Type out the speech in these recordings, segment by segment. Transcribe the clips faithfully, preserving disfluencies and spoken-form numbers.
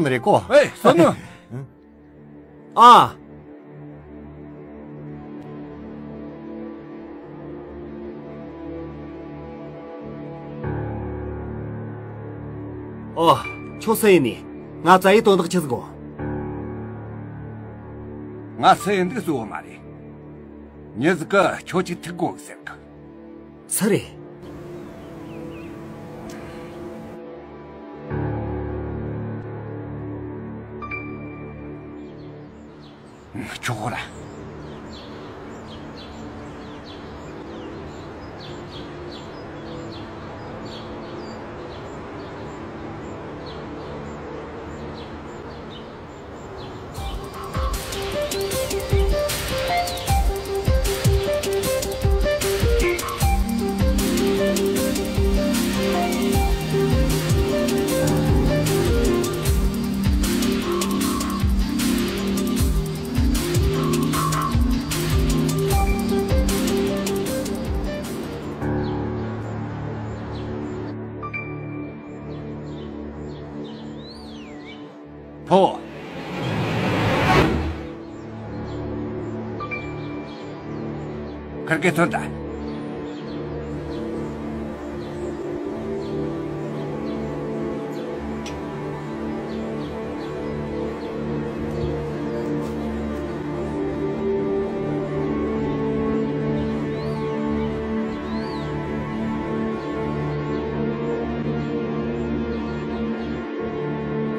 ནི་རེད་གོ། ཨེ་བསོད་ནམས། ཨ། ཨོ། ཁྱོད་སུ་ཡིན་ནི། ང་བཙལ་ཡི་དོན་དག་ཆི་ཟིག་གོ། ང་སུ་ཡིན་འདུག་གཙོ་བོ་མ་རེད། མྱི་ཟིག་གིས་ཁྱོད་ཅིག་ཐུག་དགོས་ཟེར་གི། སུ་རེད། ཆོག་གོ་ར། ཕོ། ཁིར་གེ་ཐོན་ད།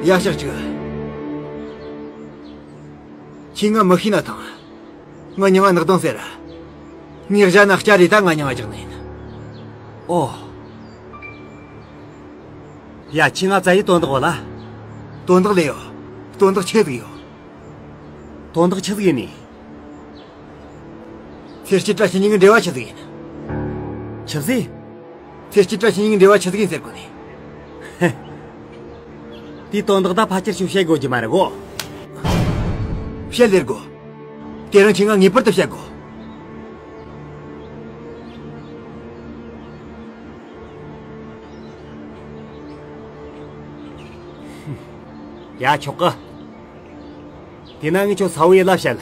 ཡ་ཤག་ཅིག་ཁྱེད་ང་མི་ཤེས་ན་ཐང་། ང་མྱིང་ང་ནག་དང་ཟེར། ངས་བཞག་ན་སྐྱ་རེད། ད་ང་མྱིང་ང་རྒྱག་ནི་ཡིན། ཨོ། ཡ་ཁྱེད་ང་བཙལ་ཡི་དོན་དག་བ་ལ། དོན་དག་ལས་ཡོད། དོན་དག་ཆེ་ཟིག་ཡོད། དོན་དག་ཆི་ཟིག་ཡིན་ནི། ཚེ་སྐྱིད་བཀྲ་ཤིས་གཉིས་ཀྱི་འབྲེལ་བ་ཆི་ཟིག་ཡིན། ཆི་ཟིག་ཚེ་སྐྱིད་བཀྲ་ཤིས་གཉིས་ཀྱི་འབྲེལ་བ་ཆི་ཟིག་ཡིན་ཟེར་གོ་ནི། དེའི་དོན་དག་ད་ཕལ་ཆེར་ཁྱོད་བཤད་དགོས་ཀྱི་མ་རེད་གོ། བཤད་ལེར་གོ། དེ་རིང་ཁྱེད་ང་ངེས་པར་དུ་བཤད་དགོས། ཡ་ཆོག་གི། དེ་ན་ངས་ཁྱོད་ས་བོ་ཡེ་ལ་བཤད།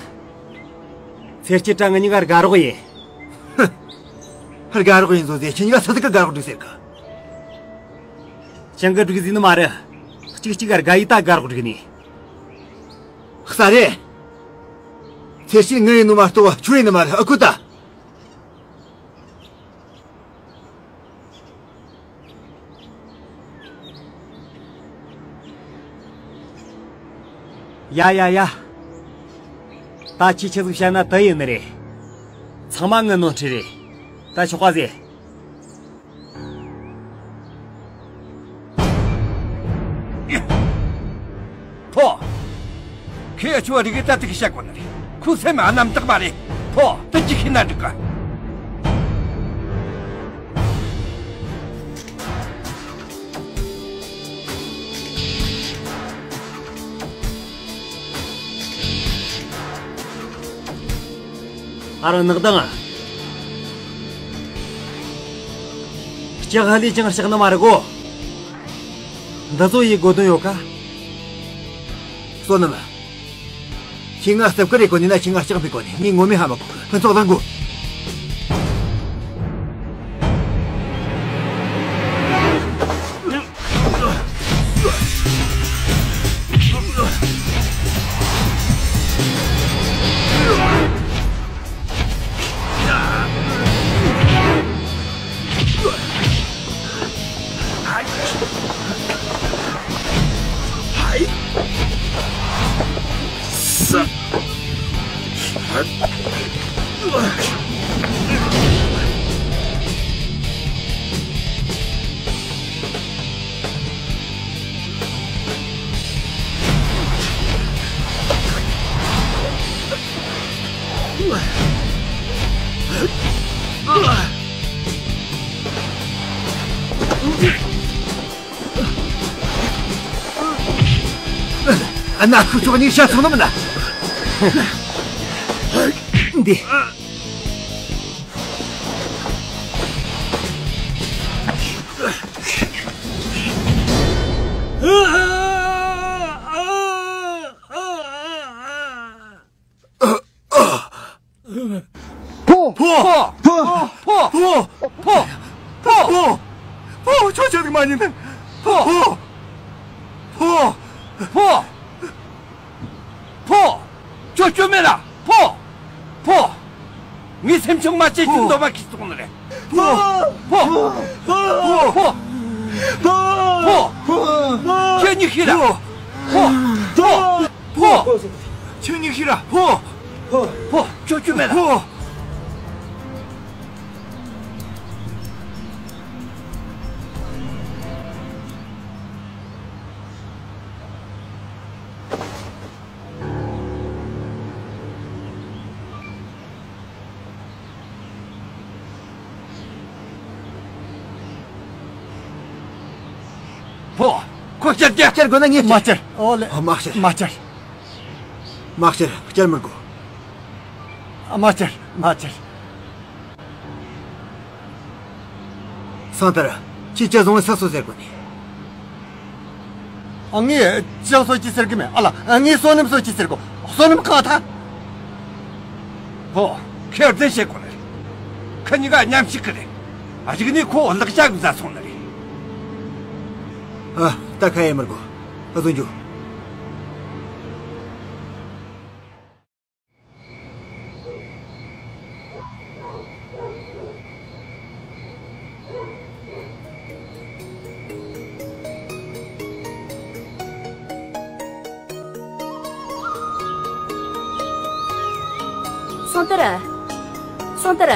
ཚེ་སྐྱིད་བཀྲ་ང་གཉིས་ཀ་དགའ་རོགས་ཡིན། ཧུ། དགའ་རོགས་ཡིན་ཟོ་ཟེར། ཁྱེད་གཉིས་ཀ་སུ་ཟིག་གིས་དགའ་རོགས་འགྲིག་ཟེར་གི། ཅང་གི་འགྲིག་ཟིན་ནི་མ་རེད། གཅིག་གཅིག་ག་དགའ་ཡི་ད་དགའ་རོགས་འགྲིག་ནི། ས་རེད། ཚེ་སྐྱིད་ངི་ཡིན་ནོ་མ་གཏོགས་ཁྱོད་ཡིན་ནི་མ་རེད། ཨ་ཁུ་ད། ཡ་ཡ་ཡ། ད་ཁྱེད་ཆི་ཟིག་བཤད་ན་དེ་ཡིན་ནི་རེད། ཚང་མ་ངི་ནོར་འཁྲུལ་རེད། ད་ཆོག་པ་ཟེ། ཕོ། ཁོས་ཁྱོད་རིག་ད་ཐུག་བཤད་གོ་ནི་རེད། ཁོའི་སེམས་རྣམ་དག་མ་རེད། ཕོ། དེ་ཅི་ཤེས་ན་འགྲིག་ག། ཨ་རོ་ནག་དང་། ལྕགས་ཧ་ལས་ཀྱང་ལྕགས་ནི་མ་རེད་གོ། འདི་ཚོ་ཡི་དགོས་དོན་ཡོད་ཀ། བསོད་ནམས། ཁྱེད་ང་སྟབས་ཀི་རེད་གོ་ནི་ན། ཁྱེད་ང་ལྕགས་མི་གོ་ནི། ངས་ངོ་མས་ཧ་མ་གོ་གི། ཕུན་ཚོགས་བླང་གོ། ཨ་ན་ཁུ་ཚོགས་ནི་ཤ་ཚོགས་ནམ་ན། འདི། ཕོ། ཕོ། ཕོ། ཕོ། ཁྱོད་སྐྱོན་མེད་ལ། ཕོ། ཕོ། ངའི་སེམས་ཆུང་མ་བྱེད། ཁྱོད་འདོད་པ་ཁྱི་བཙོང་ནི་རེད། ཕོ། ཕོ། ཕོ། ཕོ། ཁྱོད་གཉིད་ཤི་ལ། ཕོ། ཕོ། ཕོ། ཁྱོད་གཉིད་ཤི་ལ། ཕོ། ཕོ། ཕོ། ཁྱོད་སྐྱོན་མེད་ལ། ཕོ། ཕོ། ཁོ་བསྐྱུར་རྒྱུ། བསྐྱུར་དགོས་ན་ངས་བསྐྱུར། མ་བསྐྱུར། ཨོ་ལེ། ཨ། མ་བསྐྱུར། མ་བསྐྱུར། མ་བསྐྱུར། བསྐྱུར་མི་དགོས། ཨ། མ་བསྐྱུར། མ་བསྐྱུར། སང་ཏར། ཁྱེད་ཅི་བཟུང་བའི་ས་སོ་ཟེར་གོ་ནི། ཨ། ངས་ཅང་སོ་ཅི་ཟེར་གི་མེད། ཨ་ལ། ཨ། ངས་བསོད་ནམས་སོ་ཅི་ཟེར་གོ། བསོད་ནམས་གང་ཐ། ཧོ། ཁེར་བདེ་བྱེད་གོ་ནི་རེད། ཁི་གཉིས་ཀ་མཉམ་ཞིག་གི་རེད། ཨ། གཞུག་ནས་ཁོ་ལག་ཆ་གི་བཟའ་སོང་ནི་རེད། ཨ། ད་ཁ་ཡེ་མི་དགོས། ཨ། བཟུང་རྒྱུ། སོང་ཏར། སོང་ཏར།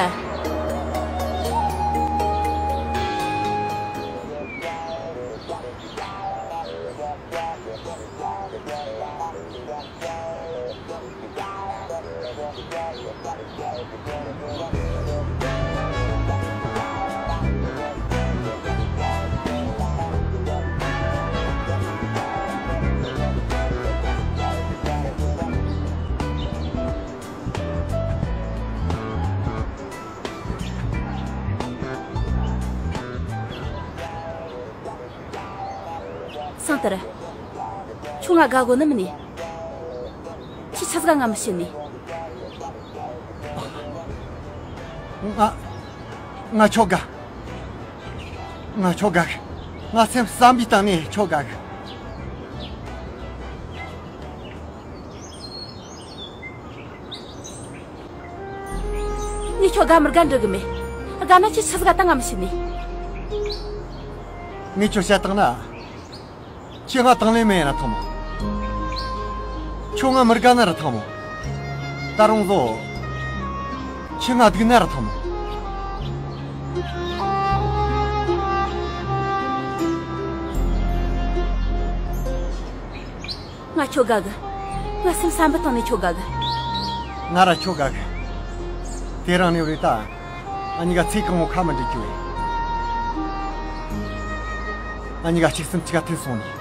སང་ཏར། ཁྱོད་ང་དགའ་གོ་ནི་མིན་ནི། ཁྱོད་ཆི་ཟིག་ག་ང་མི་ཤེས་ནི། ང་། ང་ཁྱོད་དགའ། ང་ཁྱོད་དགའ་གི། ང་སེམས་བསམ་པའི་སྟེང་ནས་ཁྱོད་དགའ་གི། ངས་ཁྱོད་དགའ་མི་དགའ་འདྲི་གི་མེད། དགའ་ན་ཁྱོད་ཆི་ཟིག་ག་ད་ང་མི་ཤེས་ནི། ངས་ཁྱོད་བཤད་བཏང་ན། ཁྱོས་ང་དང་ལེན་མེད་ཡིན་ན་ཐང་མོ། ཁྱོད་ང་མི་དགའ་ན་ར་ཐང་མོ། ད་རུང་བཟོ། ཁྱོས་ང་སྡིགས་ན་ར་ཐང་མོ། ང་ཁྱོད་དགའ་གི། ང་སེམས་བསམ་པའི་སྟེང་ནས་ཁྱོད་དགའ་གི། ང་ར་ཁྱོད་དགའ་གི། དེ་རིང་ནས་བཟུང་སྟེ། ཨ་གཉིས་ཀ་ཚེ་གང་བོ་ཁ་མི་འབྲལ་རྒྱུ་ཡིན། ཨ་གཉིས་ཀ་གཅིག་སེམས་གཅིག་ཁ་མཐུན་སོང་ནས།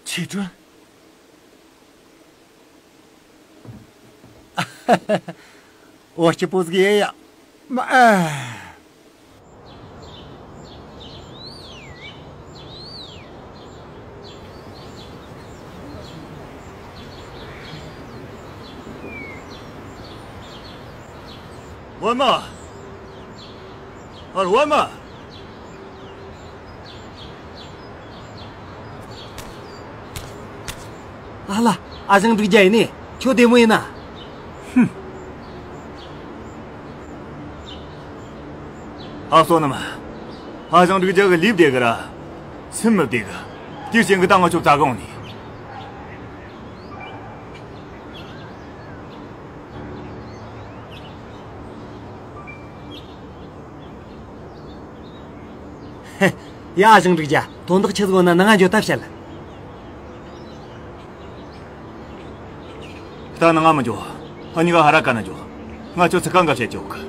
ཆེ་ཀྲུང་། འོ། སྐྱིད་པོ་ཟིག་ཡིན་ཡ། མ། ཨ། ཝེ་མ། ཨ། ཝེ་མ། ཨ་ལ། ཨ་ཞང་འབྲུག་རྒྱལ་ཡིན་ནི། ཁྱོད་བདེ་མོ་ཡིན་ན། ཧུམ། ཨ། བསོད་ནམས། ཨ་ཞང་འབྲུག་རྒྱལ་གི་ལུས་བདེ་གི་ར། སེམས་མི་བདེ་གི། དེའི་རྐྱེན་གི་ད་ང་ཁྱོད་བཙལ་གི་ཡོང་ནི། ཧེ། ཡ། ཨ་ཞང་འབྲུག་རྒྱལ། དོན་དག་ཆི་ཟིག་ཡོད་ན་ནང་ང་འགྱོ་ད་བཤད། ད་ནང་ང་མི་འགྱོ། ཨ་ནི་ག་ཧ་ར་ཀ་ན་འགྱོ། ང་ཁྱོད་ཚུར་ཁ་འགའ་བཤད་ཆོག་གི།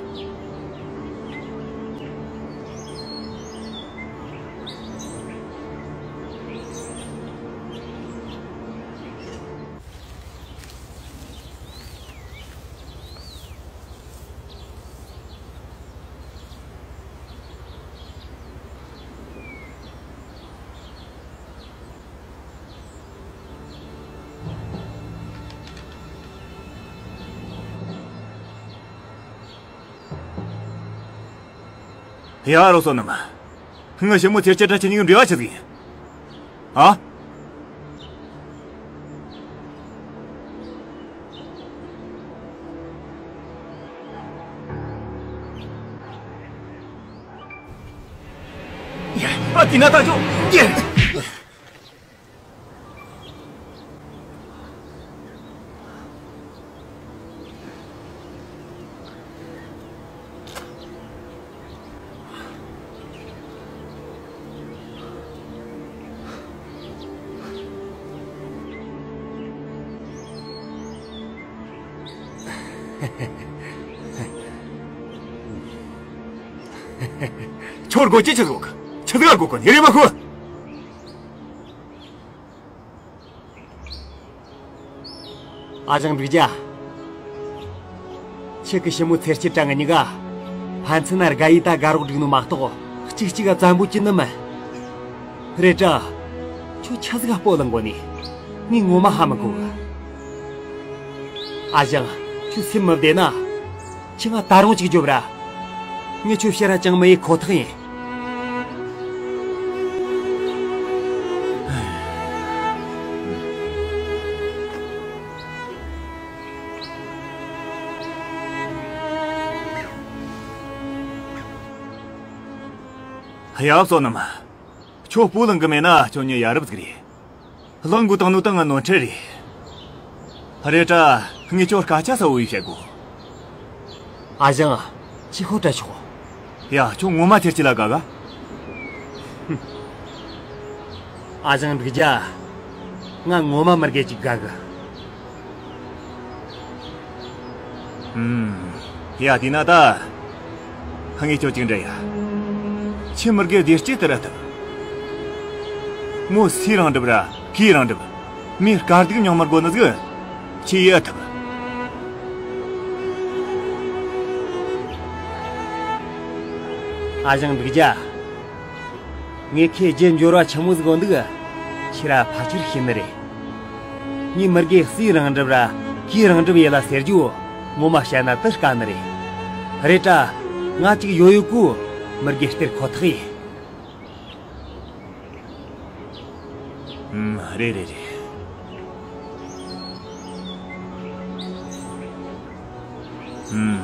ཡ་རོགས་བསོད་ནམས། ངའི་ཞི་མོ་ཚེ་སྐྱིད་དྲ་ཁྱེད་གཉིས་འབྲེལ་བ་ཆི་ཟིག་ཡིན། ཨ། ཡ། ཨ། དེ་ན་ད་ཅོ། ཡ། ཁྱོད་སྒོ་ཅི་ཆི་ཟིག་ཆི་ཟིག་ག་སྒོ་གོན་ཡེ་རེ་མ་ཁུ། ཨ་ཞང་འབྲུག་རྒྱལ། ཁྱེད་ཀྱི་ཞི་མོ་ཚེ་སྐྱིད་དྲ་ང་གཉིས་ཀ་ཕན་ཚུན་ན་དགའ་ཡི་ད་དགའ་རོགས་བསྒྲིགས་ནོ་མ་གཏོགས་གཅིག་གཅིག་ག་བཙན་པོ་བྱེད་ནི་མིན། རེད་དྲ། ཁྱོད་ཆི་ཟིག་ག་སྤོ་ལངས་གོ་ནི། ངས་ངོ་མ་ཧ་མི་གོ་གི། ཨ་ཞང་། ཁྱོད་སེམས་མི་བདེ་ན། ཁྱོས་ང་ད་རུང་ཅིག་རྒྱོབ་ར། ངས་ཁྱོད་བཤད་ར་ཅང་མི་ཡེད་ཁོ་ཐག་ཡིན། ཡ། བསོད་ནམས། ཁྱོད་སྤོ་ལངས་གི་མེད་ན་ཁྱོད་ཉིད་ཡ་རབས་ཟིག་རེད། གླང་གོ་བཏང་ནོ་ད་ང་ནོར་འཁྲུལ་རེད། རེད་དྲ། ངས་ཁྱོད་སྐད་ཆ་གསལ་བོ་ཡེ་བཤད་དགོ། ཨ་ཞང་། ཅི་ཧོ་དྲ་ཆོག་ཡ། ཁྱོད་ངོ་མ་ཐེར་ཅི་ལ་དགའ་ག་ཨ་ཞང་འབྲུག་རྒྱལ། ང་ངོ་མ་མི་དགེ་ཅིག་དགའ་གི། ཨུམ། ཡ། དེ་ན་ད། ངས་ཁྱོད་ཅིག་འདྲི་ཡ། ཁྱོས་མི་དགེ་བདེ་སྐྱིད་དེ་ར་ཐུབ། མོ་སུའི་རང་གྲུབ་ར་གིའི་རང་གྲུབ། མོའི་དཀའ་སྡུག་མྱོང་མི་དགོ་ནི་ཟིག་ཁྱོས་ཡེ་ཐུབ། ཨ་ཞང་འབྲུག་རྒྱལ། ངས་ཁྱོད་རྒྱན་འབྱོར་བ་ཆི་མོ་ཟིག་གོ་འདུག་ཁྱོས་ར་ཕལ་ཆེར་ཤེས་ནི་རེད། ངས་མི་དགེ་སུའི་རང་གྲུབ་ར་གིའི་རང་གྲུབ་ཡེ་ལ་ཟེར་རྒྱུ། ངོ་མ་བཤད་ན་དེ་དཀའ་ནི་རེད། རེད་དྲ། ང་ཅིག་ཡོད་ཡོད་གོ་མི་དགེ་སྟེར་ཁོ་ཐག་ཡིན། ཨུམ། རེད་རེད་རེད། ཨུམ།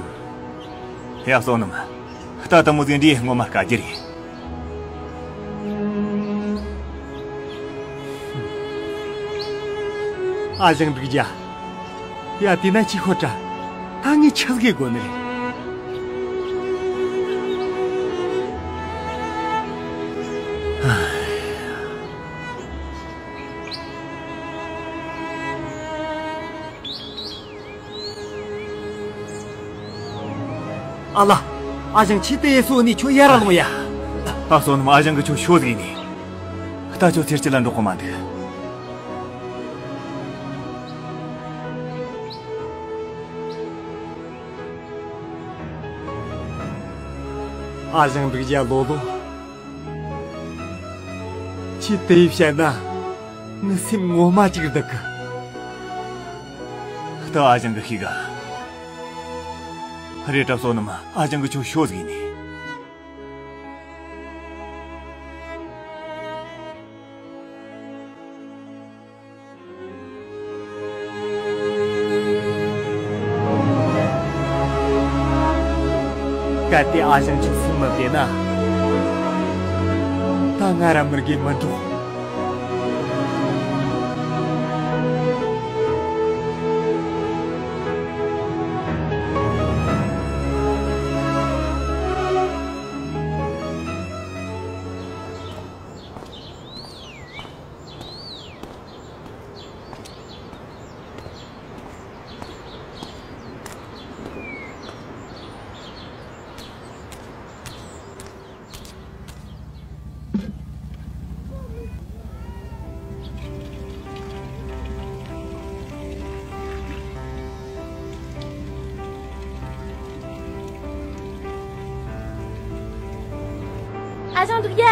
ཡ། བསོད་ནམས། ད་དེ་མོ་ཟིག་འདི་ངོ་མ་དཀའ་རྒྱུ་རེད། ཨ་ཞང་འབྲུག་རྒྱལ། ཡ། དེ་ན་ཅི་ཧོ་དྲ། ད་ངས་ཆི་ཟིག་གི་དགོ་ནི་རེད། ཨ་ལ། ཨ་ཞང་། ཁྱོས་དེ་ཡེ་སོ་ནི་ཁྱོད་ཡར་ར་ལོངས་ཡ། ཨ། བསོད་ནམས། ཨ་ཞང་གིས་ཁྱོད་ཤོད་ཟེར་ནི། ད་ཁྱོད་ཚེར་སྐྱིད་ལ་འགྲོ་གོ་མ་འདུག་ཨ་ཞང་འབྲུག་རྒྱལ་ལོ་ལོ། ཁྱོས་དེ་བཤད་ན་ངའི་སེམས་ངོ་མ་ཅིག་སྡུག་གི། ད་ཨ་ཞང་གིས་ཤེས་ག་རེད་དྲ། བསོད་ནམས། ཨ་ཞང་གིས་ཁྱོད་ཤོད་ཟེར་ནི། གལ་ཏེ་ཨ་ཞང་ཁྱོད་སེམས་མི་བདེ་ན། ད་ང་ར་མི་དགེ་མི་འགྲོ། ཅང་འདུག་ཡ།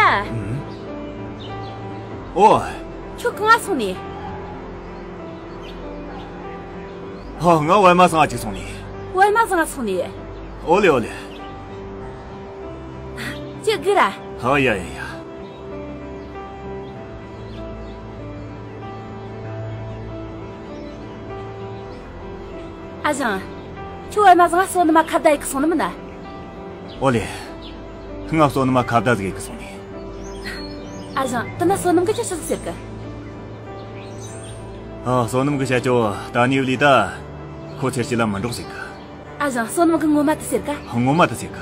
ཨོ། ཁྱོད་གང་ང་སོང་ནི། ཧ། ང་པད་མ་ཚང་ང་གཅིག་སོང་ནི། པད་མ་ཚང་ང་སོང་ནི། ཨོ་ལེ་ཨོ་ལེ། ཅི་དགོས་ར། ཧ། ཡ་ཡ་ཡ། ཨ་ཞང་། ཁྱོད་པད་མ་ཚང་ང་བསོད་ནམས་ཁ་བརྡ་ཡེ་གི་སོང་ནི་མིན་ན། ཨོ་ལེ། ང་བསོད་ནམས་ཁ་བརྡ་ཟིག་ཡེ་གི་སོང་ནི། ཨ་ཞང་། དེ་ན་བསོད་ནམས་གིས་ཁྱོད་ཆི་ཟིག་ཟེར་གི། ཨ། བསོད་ནམས་གིས་བཤད་རྒྱུ། ད་ནི་ལི་ད། ཁོ་ཚེ་སྐྱིད་ལ་མི་འགྲོགས་ཟེར་གི། ཨ་ཞང་། བསོད་ནམས་གིས་ངོ་མ་དེ་ཟེར་ག། ངོ་མ་དེ་ཟེར་གི།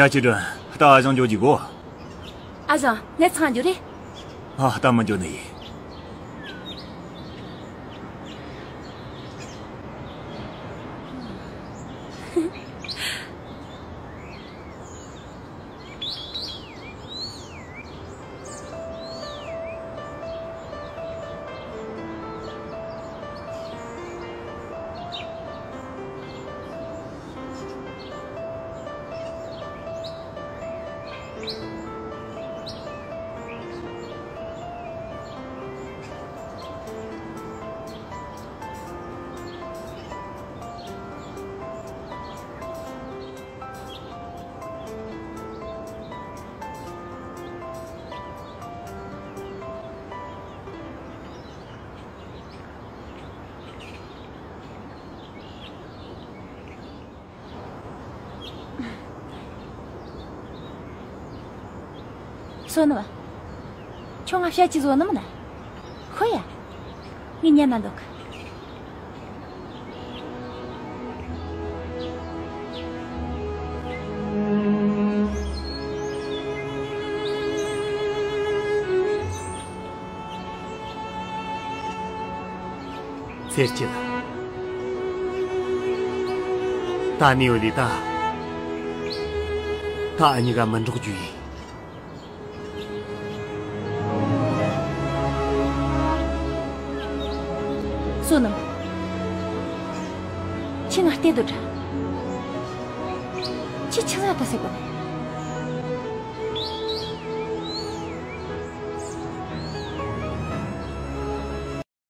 ཡ། ཅི་དྲན། ད་ཨ་ཞང་འགྱོ་རྒྱུ་གོ། ཨ་ཞང་། ངས་ཚང་འགྱོ་རེ། ཨ། ད་མི་འགྱོ་ནི་ཡིན། བསོད་ནམས། ཁྱོད་ང་བཤད་རྒྱུ་བཟོ་ནི་མིན་ན། ཤོད་ཡ། ངས་ཉན་ན་འདོད་གི། ཚེ་སྐྱིད། ད་ནི་འོ་ལེ་ད། ད་འུ་གཉིས་ཀ་མི་འགྲོགས་རྒྱུ་ཡིན། བསོད་ནམས། ཁྱོས་ང་བལྟས་སྡོད་དྲ། ཁྱོས་ཆི་ཟིག་ད་ཟེར་གོ་ནི།